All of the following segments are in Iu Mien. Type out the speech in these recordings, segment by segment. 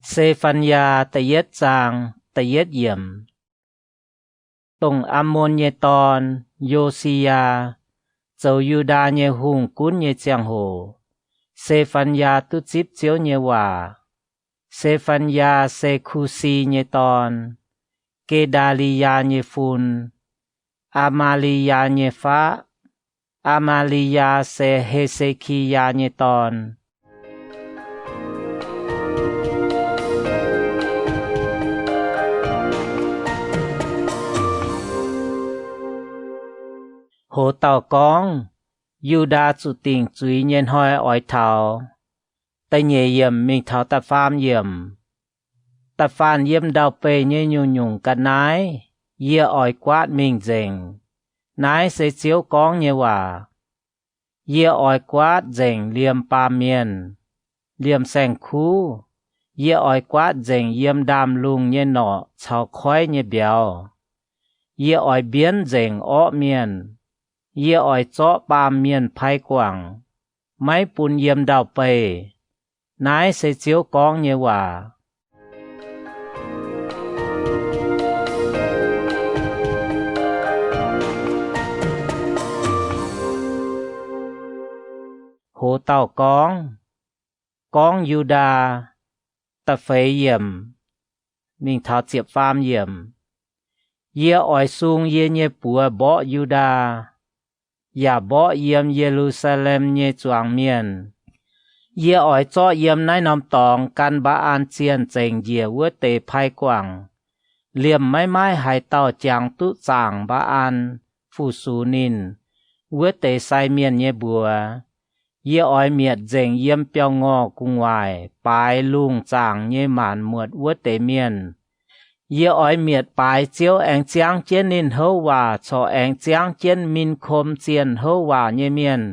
Se^fan^yaa da'yietv zaang da'yietv yiemc. Dongh Aamon nyei dorn, Yo^si^yaa, zoux Yu^ndaa nyei hungh gunv nyei ziangh hoc, Se^fan^yaa duqv zipv Ziouv nyei waac. Se^fan^yaa se Kusi nyei dorn, Ge^ndaa^li^yaa nyei fun, Aa^maa^li^yaa nyei faqv. Aa^maa^li^yaa se He^se^ki^yaa nyei dorn. Hoz dauh gorngv, Yu^ndaa zuqc dingc zuiz nyei hnoi oix taux. Da'nyeic yiemc mingh taux da'faam yiemc. Da'faanh yiem ndau-beih nyei nyungc-nyungc ga'naaiv, yie oix guaatv mingh nzengc. Naaiv se Ziouv gorngv nyei waac. Yie oix guaatv nzengc liemh baamh mienh, liemh saeng-kuv. Yie oix guaatv nzengc yiem ndaamv-lungh nyei norqc caux koiv nyei mbiauz. Yie oix mbienv nzengc orqv mienh. Yie oix zorqv baamh mienh pai guangc, maiv bun yiem ndau-beih. Naaiv se Ziouv gorngv nyei waac. Hoz dauh gorngv, gorngv Yu^ndaa, da'feix yiemc mingh taux ziepc faam yiemc. Yie oix sung yie nyei buoz mborqv Yu^ndaa, yaac mborqv yiem Ye^lu^saa^lem nyei zuangx mienh. Yie oix zorqv yiem naaiv norm dorngx gan Mbaa^an zienh zengc njiec wuov deix pai guangc. Liemh maiv maaih haaix dauh jangx duqv zaangc Mbaa^an fu-sux ninh wuov deix sai mienh nyei mbuox. Yie oix mietc nzengc yiem biauv-ngorh gu'nguaaic baaix lungh zaangc nyei maanc muotc wuov deix mienh. Yie oix mietc baaix Ziouv aengx ziangv jienv ninh houv waac corc aengx ziangv jienv min kom zienh houv waac nyei mienh,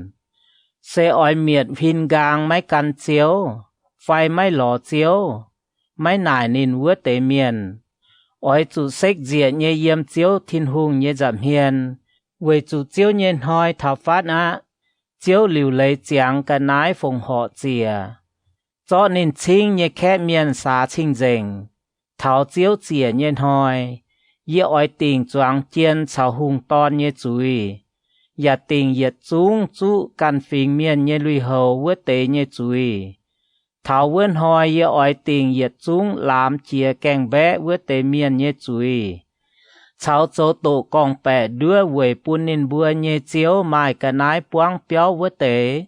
se oix mietc huin nqaang maiv gan Ziouv, fai maiv lorz Ziouv, maiv naaic ninh wuov deix mienh. Oix zuqc sekv nzieqc nyei yiem Ziouv Tin-Hungh nyei nza'hmien, weic zuqc Ziouv nyei hnoi taux fatv aqv. Ziouv liuc leiz ziangx ga'naaiv fongc horc ziec, zorqv ninh cingv nyei kaeqv mienh saax cing-nzengc. Taux Ziouv ziec nyei hnoi, yie oix dingc zuangx jien caux hungh dorn nyei zuiz, yaac dingc yietc zungv zuqv ganh fingx mienh nyei lui-houx wuov deix nyei zuiz. Taux wuov hnoi yie oix dingc yietc zungv laamx jiex gaengh mbaeqv wuov deix mienh nyei zuiz, caux zoux doqc gorngv-baeqc nduov weic bun ninh mbuo nyei ziouv maaih ga'naaiv buangv biauv wuov deix.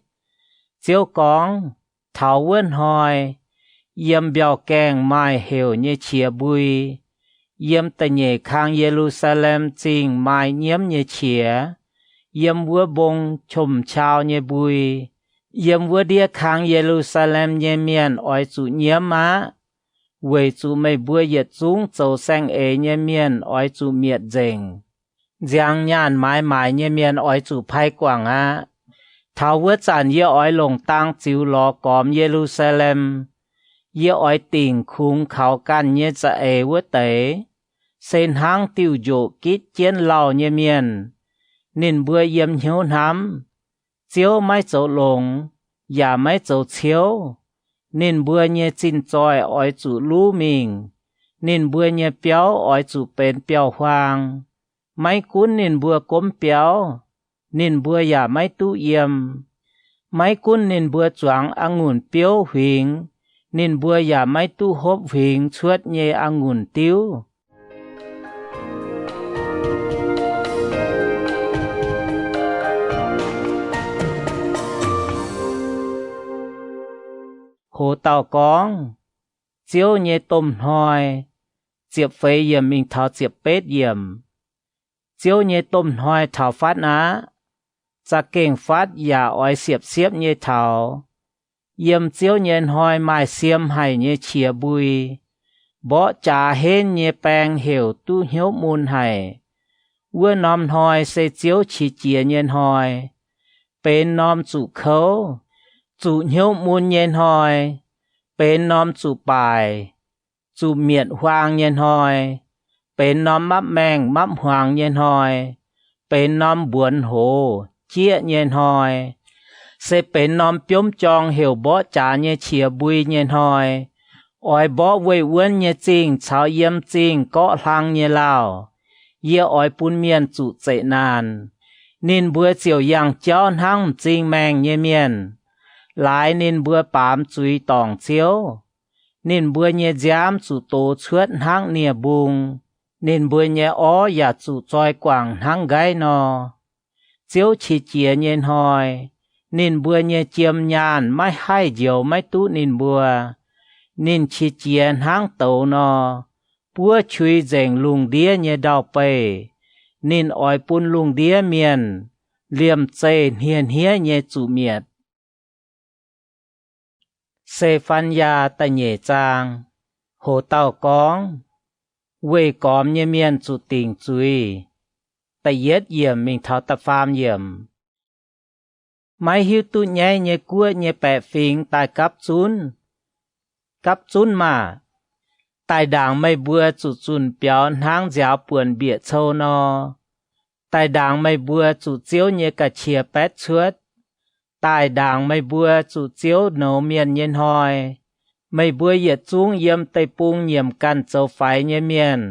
Ziouv gorngv, Taux wuov hnoi, yiem mbiauh gaengh maaih heuc nyei qiex mbui, yiem da'nyeic kang Ye^lu^saa^lem Zingh maaih nyiemv nyei qiex, yiem wuov mbong qom-qau nyei mbui, yiem wuov ndiev kang Ye^lu^saa^lem nyei mienh oix zuqc nyiemv aqv. Weic zuqc meih mbuo yietc zungv zoux saeng-eix nyei mienh oix zuqc mietc nzengc. Nziang nyaanh maaiz maaic nyei mienh oix zuqc pai guangc aqv. Taux wuov zanc yie oix longc dang ziux lorz gormx Ye^lu^saa^lem. Yie oix dingc kungx kaux ganh nyei za'eix wuov deix, se hnangv diuh njoqc gitv jienv lauh nyei mienh. Ninh mbuo yiem hnyouv hnamv, Ziouv maiv zoux longx, yaac maiv zoux ciouv. Ninh mbuo nyei zinh zoih oix zuqc luv mingh. Ninh mbuo nyei biauv oix zuqc benx biauv-huaang. Maiv gunv ninh mbuo gomv biauv, ninh mbuo yaac maiv duqv yiem. Maiv gunv ninh mbuo zuangx a'ngunc biouv huingx, ninh mbuo yaac maiv duqv hopv huingx cuotv nyei a'ngunc diuv. Hoz dauh gorngv, Ziouv nyei domh hnoi, ziepc feix yiemc mingh taux ziepc betv yiemc. Ziouv nyei domh hnoi taux fatv aqv. Za'gengh fatv yaac oix siepv-siepv nyei taux. Yiem Ziouv nyei hnoi maaih siem haic nyei qiex mbui. Mborqv jaax henv nyei baeng heuc duqv hnyouv mun haic. Wuov norm hnoi se Ziouv qiex jiez nyei hnoi, benx norm zuqc kouv, zuqc hnyouv mun nyei hnoi, benx norm zuqc baaic, zuqc mietc huaang nyei hnoi, benx norm mapv maengh mapv hmuangx nyei hnoi, benx norm mbuonx hoz jieqv nyei hnoi, se benx norm biomv jorng heuc mborqv jaax nyei qiex mbui nyei hnoi. Oix mborqv weih wuonv nyei zingh caux yiem zingh gorqv hlang nyei lauh. Yie oix bun mienh zuqc zeqc naanc. Ninh mbuo ziouc yangh jauv hnangv m'zing maengh nyei mienh. Laaix ninh mbuo baamz zuiz dorngc Ziouv. Ninh mbuo nyei nziaamv zuqc dox cuotv hnangv nie-mbung. Ninh mbuo nyei orv yaac zuqc zoi guangc hnangv nqaiv nor. Ziouv qiex jiez nyei hnoi, ninh mbuo nyei jiem nyaanh maiv haih njoux maiv duqv ninh mbuo. Ninh qiex jiez hnangv douz nor, buov qui nzengc lungh ndiev nyei ndau-beih. Ninh oix bun lungh ndiev mienh liemh zeih hniev-hniev nyei zuqc mietc. Se^fan^yaa da'nyeic zaang. Hoz dauh gorngv, Weih gormx nyei mienh zuqc dingc zuiz. Da'yietv yiemc mingh taux da'faam yiemc. Maiv hiuv duqv nyaiv nyei guoqv nyei baeqc fingx daaih gapv zunv, gapv zunv maah! Daaih ndaangc meih mbuo zuqc zunc biaux hnangv nziaaux buonc mbieqc cou nor. Daaih ndaangc meih mbuo zuqc Ziouv nyei ga'qiex baetv cuotv. Daaih ndaangc meih mbuo zuqc Ziouv nouz mienh nyei hnoi. Meih mbuo yietc zungv yiem deic-bung nyiemc ganh zoux faix nyei mienh,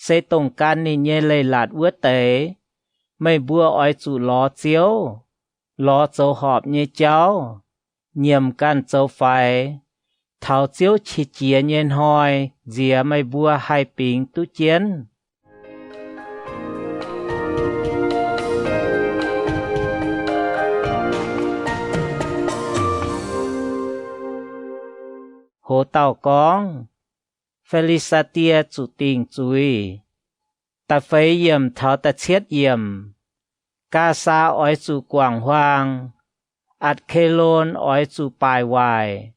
se dongh gan ninh nyei leiz-latc wuov deix. Meih mbuo oix zuqc lorz Ziouv, lorz zoux horpc nyei jauv, nyiemc ganh zoux faix, taux Ziouv qiex jiez nyei hnoi nziex meih mbuo haih bingx duqv jienv. Hoz dauh gorngv, Fi^li^saa^die zuqc dingc zuiz. Da'feix yiemc taux da'cietv yiemc. Gaasaa oix zuqc guangc huaang, Atc^ke^lon oix zuqc baaic waaic.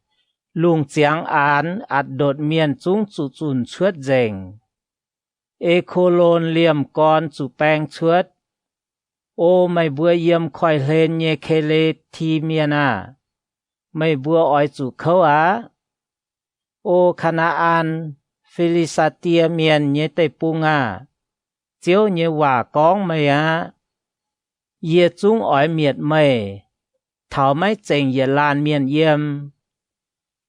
Lungh ziangx aanx Atc^ndotc mienh zungv zuqc zunc cuotv nzengc. Eko^lon liemh gorn zuqc baeng cuotv. O meih mbuo yiem koiv-hlen nyei Ke^le^ti Mienh aah! Meih mbuo oix zuqc kouv aqv. O Kaa^naa^an, Fi^li^saa^die Mienh nyei deic-bung aah! Ziouv nyei waac gorngv meih aqv. Yie zungv oix mietc meih, taux maiv zengc yietc laanh mienh yiem.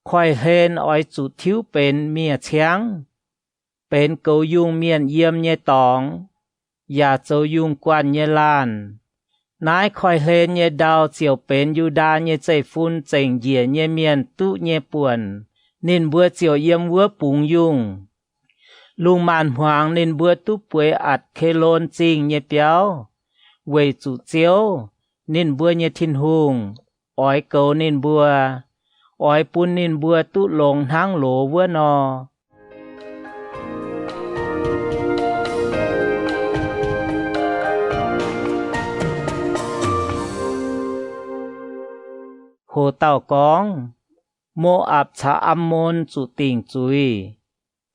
Koiv-hlen oix zuqc tiuv benx miev-ciangv, benx goux yungh mienh yiem nyei dorngx, yaac zoux yungh guanh nyei laanh. Naaiv koiv-hlen nyei ndau ziouc benx Yu^ndaa nyei zeiv-fun zengc njiec nyei mienh duqv nyei buonc. Ninh mbuo ziouc yiem wuov bungx yungh. Lungh maanz-hmuangx ninh mbuo duqv bueix Atc^ke^lon Zingh nyei biauv, weic zuqc Ziouv, ninh mbuo nyei Tin-Hungh, oix goux ninh mbuo, oix bun ninh mbuo duqv longx hnangv loz wuov nor. Hoz dauh gorngv, Mo^apc caux Ammon zuqc dingc zuiz.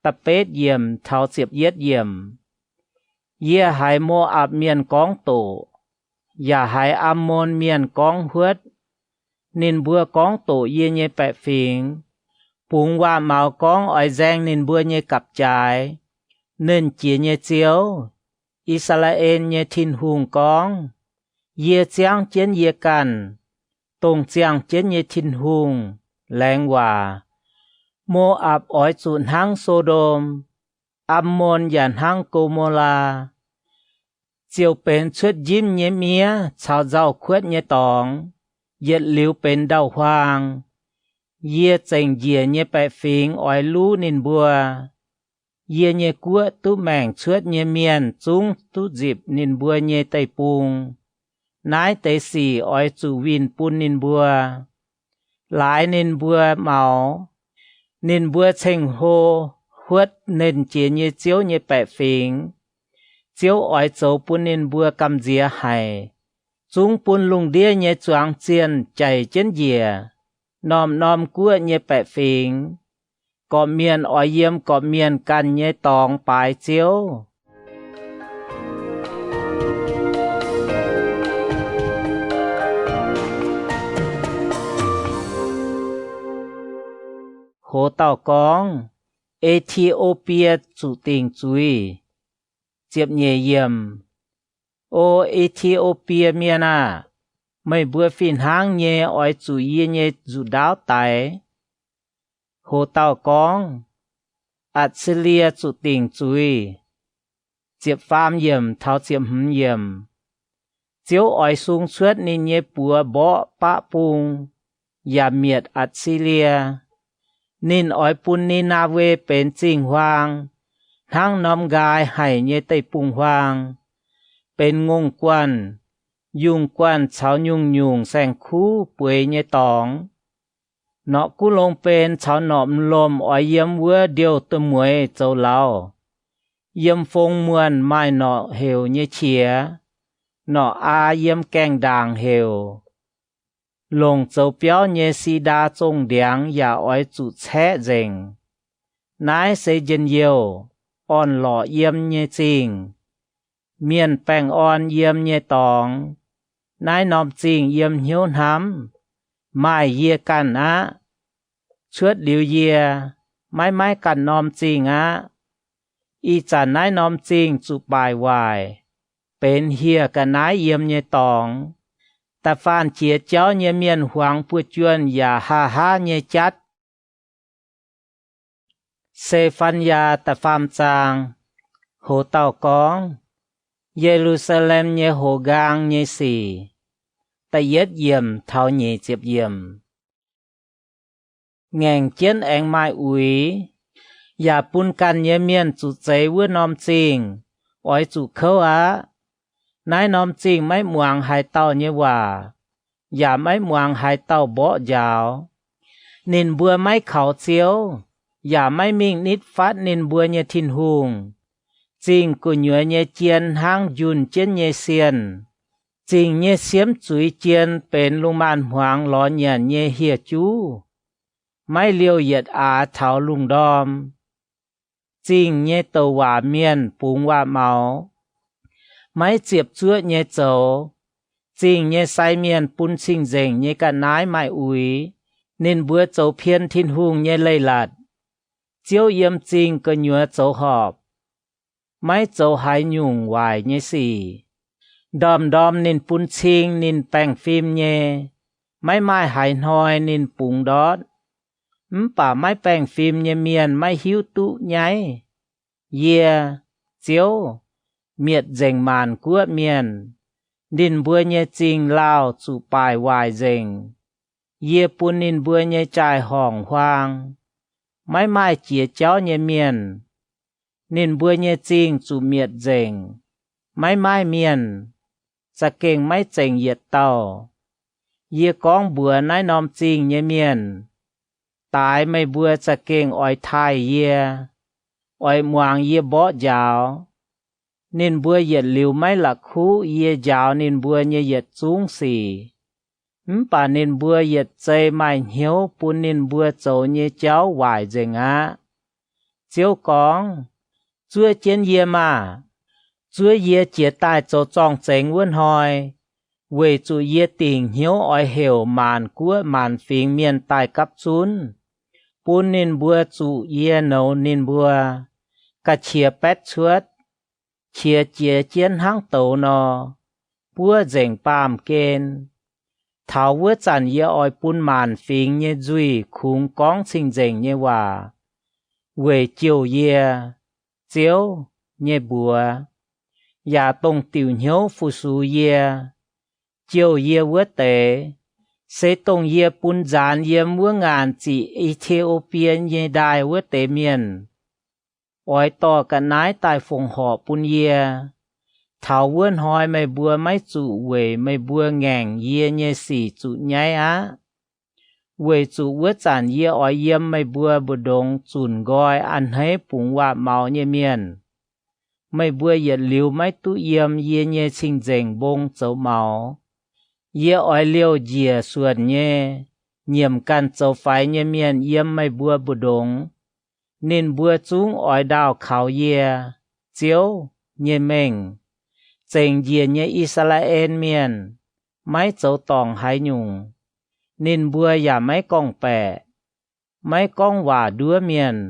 Da'betv yiemc taux ziepc yietv yiemc. Yie haiz Mo^apc Mienh gorngv doqc, yaac haiz Ammon Mienh gorngv huotv. Ninh mbuo gorngv doqc yie nyei baeqc fingx, bungx waac maux gorngv oix nzaeng ninh mbuo nyei gapv-jaaix. Nernh Jiex nyei Ziouv, I^saa^laa^en nyei Tin-Hungh gorngv, Yie ziangv jienv yie ganh, dongh ziangh jienv nyei Tin-Hungh, laengz waac. Mo^apc oix zuqc hnangv So^ndom, Ammon yaac hnangv Go^mo^laa, ziouc benx cuotv njimv nyei miev caux nzauh kuotv nyei dorngx, yietc liuz benx ndau-huaang. Yie zengc njiec nyei baeqc fingx oix luv ninh mbuo. Yie nyei guoqv duqv maengc cuotv nyei mienh zungv duqv nzipc ninh mbuo nyei deic-bung. Naaiv deix sic oix zuqc winh bun ninh mbuo, laaix ninh mbuo maux. Ninh mbuo ceng-hlo huotv Nernh Jiex nyei Ziouv nyei baeqc fingx. Ziouv oix zoux bun ninh mbuo gamh nziex haic, zungv bun lungh ndiev nyei zuangx zienh jaic jienv njiec, norm-norm guoqv nyei baeqc fingx. Gorqv-mienh oix yiem gorqv-mienh ganh nyei dorngx baaix Ziouv. Hoz dauh gorngv, E^ti^o^bie zuqc dingc zuiz. Ziepc nyeic yiemc. O E^ti^o^bie Mienh aah! Meih mbuo fih hnangv nyei oix zuqc yie nyei nzuqc ndaauv daix. Hoc dauh gorngv, Atc^si^lie zuqc dingc zuiz. Ziepc faam yiemc taux ziepc hmz yiemc. Ziouv oix sung cuotv ninh nyei buoz mborqv baqv bung, yaac mietc Atc^si^lie. Ninh oix bun Ni^naa^we benx zingh huaang, hnangv norm nqaai haic nyei deic-bung-huaang, benx ngongh guanh, yungh guanh caux nyungc-nyungc saeng-kuv bueix nyei dorngx. Norqc gunv longx benx caux norqc m'lomh oix yiem wuov ndiouh du'mueiz zoux lauz. Yiem fong muonh maaih norqc heuc nyei qiex, norqc aa yiem gaengh ndaangc heuc. Longc zoux biauv nyei si^ndaa zongh ndiangx yaac oix zuqc caeqv nzengc. Naaiv se njien-youh, orn-lorqc yiem nyei zingh, mienh baengh orn yiem nyei dorngx. Naaiv norm zingh yiem hnyouv hnamv, maaih yie ganh aqv. Cuotv liuz yie, maiv maaih ganh norm zingh aqv. Ih zanc naaiv norm zingh zuqc baaic waaic, benx hieh ga'naaiv yiem nyei dorngx. Da'faanh jiex jauv nyei mienh huangx buoz-juonh yaac haa haav nyei jatv. Se^fan^yaa da'faam zaang. Hoc dauh gorngv, Ye^lu^saa^lem nyei hoc nqaang nyei sic, da'yietv yiemc taux nyic ziepc yiemc. Ngaengc jienv aengx maaih uix, yaac bun ganh nyei mienh zuqc zeix wuov norm zingh, oix zuqc kouv aqv. Naaiv norm zingh maiv muangx haaix dauh nyei waac, yaac maiv muangx haaix dauh mborqv njaaux. Ninh mbuo maiv kaux Ziouv, yaac maiv mingh nitv fatv ninh mbuo nyei Tin-Hungh. Zingh gu'nyuoz nyei jien hnangv njunh jienv nyei sienh. Zingh nyei siemv zuiz jien benx lungh maanz-hmuangx lorz nyanc nyei hieh juv, maiv liouh yietc aax taux lungh ndorm. Zingh nyei douc waac mienh bungx waac-maux, maiv ziepc zuoqv nyei zoux. Zingh nyei sai mienh bun cing-nzengc nyei ga'naaiv maaih uix. Ninh mbuo zoux pien Tin-Hungh nyei leiz-latc. Ziouv yiem zingh gu'nyuoz zoux horpc, maiv zoux haaix nyungc waaic nyei sic. Ndorm-ndorm ninh bun cing ninh baengh fim nyei, maiv maaih haaix hnoi ninh bungx ndortv. Mv baac maiv baengh fim nyei mienh maiv hiuv duqv nyaiv. Yie, Ziouv, mietc nzengc maanc guoqv mienh. Ninh mbuo nyei zingh laauh zuqc baaic waaic nzengc. Yie bun ninh mbuo nyei jaai-horngc huaang, maiv maaih jiex jauv nyei mienh. Ninh mbuo nyei zingh zuqc mietc nzengc, maiv maaih mienh, za'gengh maiv zengc yietc dauh. Yie gorngv mbuox naaiv norm zingh nyei mienh, Daaix meih mbuo za'gengh oix taaih yie, oix muangx yie mborqv njaaux. Ninh mbuo yietc liuz maiv la'kuqv yie njaaux ninh mbuo nyei yietc zungv sic. Mv baac ninh mbuo yietc zei maaih hnyouv bun ninh mbuo zoux nyei jauv waaic nzengc aqv. Ziouv gorngv, Zuov jienv yie maah! Zuov yie jiez daaih zoux zorng-zengx wuov hnoi, weic zuqc yie dingc hnyouv oix heuc maanc guoqv maanc fingx mienh daaih gapv zunv, bun ninh mbuo zuqc yie nouz ninh mbuo, ga'qiex baetv cuotv, qiex jiez jienv hnangv douz nor, buov nzengc baamh gen. Taux wuov zanc yie oix bun maanc fingx nyei nzuih kungx gorngv cing-nzengc nyei waac weic jouh yie, Ziouv, nyei mbuox, yaac dongh diuc hnyouv fu-sux yie, jouh yie wuov deix, se dongh yie bun nzaanx yiem wuov ngaanc ziqc E^ti^o^bie nyei ndaaih wuov deix mienh, oix dorh ga'naaiv daaih fongc horc bun yie. Taux wuov hnoi meih mbuo maiv zuqc weic meih mbuo ngaengc yie nyei sic zuqc nyaiv aqv. Weic zuqc wuov zanc yie oix yiem meih mbuo mbu'ndongx zunc nqoi a'hneiv bungx waac-maux nyei mienh. Meih mbuo yietc liuz maiv duqv yiem yie nyei cing-nzengc mbong zoux maux. Yie oix liouh njiec suonc nyei, nyiemc ganh zoux faix nyei mienh yiem meih mbuo mbu'ndongx. Ninh mbuo zungv oix ndaauh kaux yie, Ziouv, nyei mengh. Zengc njiec nyei I^saa^laa^en Mienh, maiv zoux dorngc haaix nyungc. Ninh mbuo yaac maiv gorngv-baeqc, maiv gorngv waac nduov mienh.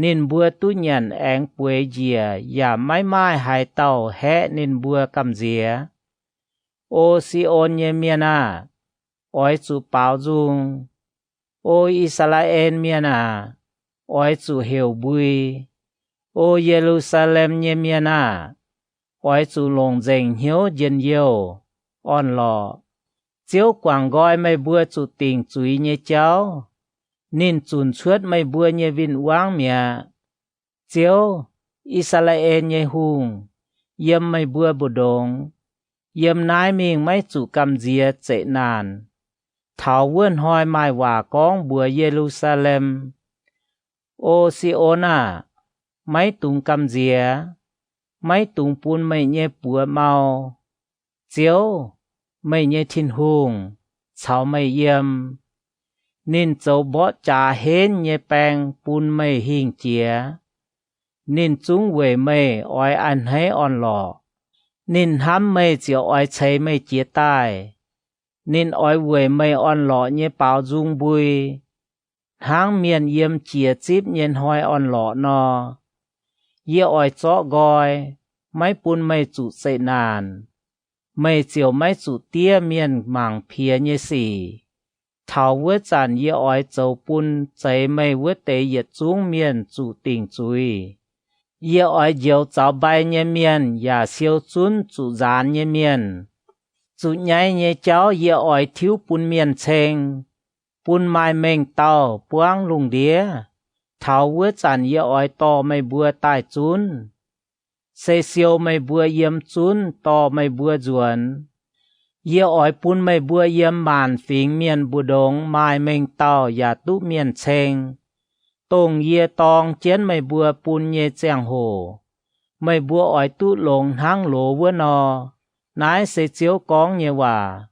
Ninh mbuo duqv nyanc aengx bueix njiec yaac maiv maaih haaix dauh haeqv ninh mbuo gamh nziex. O Si^on nyei mienh aah! Oix zuqc baaux nzung. O I^saa^laa^en Mienh aah! Oix zuqc heuc mbui. O Ye^lu^saa^lem nyei mienh aah! Oix zuqc longc nzengc hnyouv njien-youh, orn-lorqc. Ziouv guangc nqoi meih mbuo zuqc dingc zuiz nyei jauv. Ninh zunc cuotv meih mbuo nyei win-wangv mi'aqv. Ziouv, I^saa^laa^en nyei Hungh, yiem meih mbuo mbu'ndongx. Yiem naaiv mingh maiv zuqc gamh nziex zeqc naanc. Taux wuov hnoi maaih waac gorngv mbuox Ye^lu^saa^lem, O Si^on aah! Maiv dungx gamh nziex. Maiv dungx bun meih nyei buoz mau. Ziouv, meih nyei Tin-Hungh, caux meih yiem. Ninh zoux mborqv jaax henv nyei baeng bun meih hingh jiex. Ninh zungv weic meih oix a'hneiv orn-lorqc. Ninh hnamv meih ziouc oix ceix meih jiez daaih. Ninh oix weic meih orn-lorqc nyei baaux nzung mbui, hnangv mienh yiem jiex zipv nyei hnoi orn-lorqc nor. Yie oix zorqv nqoi, maiv bun meih zuqc zeqc naanc. Meih ziouc maiv zuqc diev mienh mangc piex nyei sic. Taux wuov zanc yie oix zoux bun zeix meih wuov deix yietc zungv mienh zuqc dingc zuiz. Yie oix njoux zaux mbai nyei mienh yaac siou zunv zuqc nzaanx nyei mienh. Zuqc nyaiv nyei jauv yie oix tiuv bun mienh ceng, bun maaih mengh dauh buangv lungh ndiev. Taux wuov zanc yie oix dorh meih mbuo daaih zunv, se siou meih mbuo yiem zunv dorh meih mbuo nzuonx. Yie oix bun meih mbuo yiem maanc fingx mienh mbu'ndongx maaih mengh dauh yaac duqv mienh ceng, dongh yie dorng jienv meih mbuo bun nyei ziangh hoc. Meih mbuo oix duqv longx hnangv loz wuov nor. Naaiv se Ziouv gorngv nyei waac.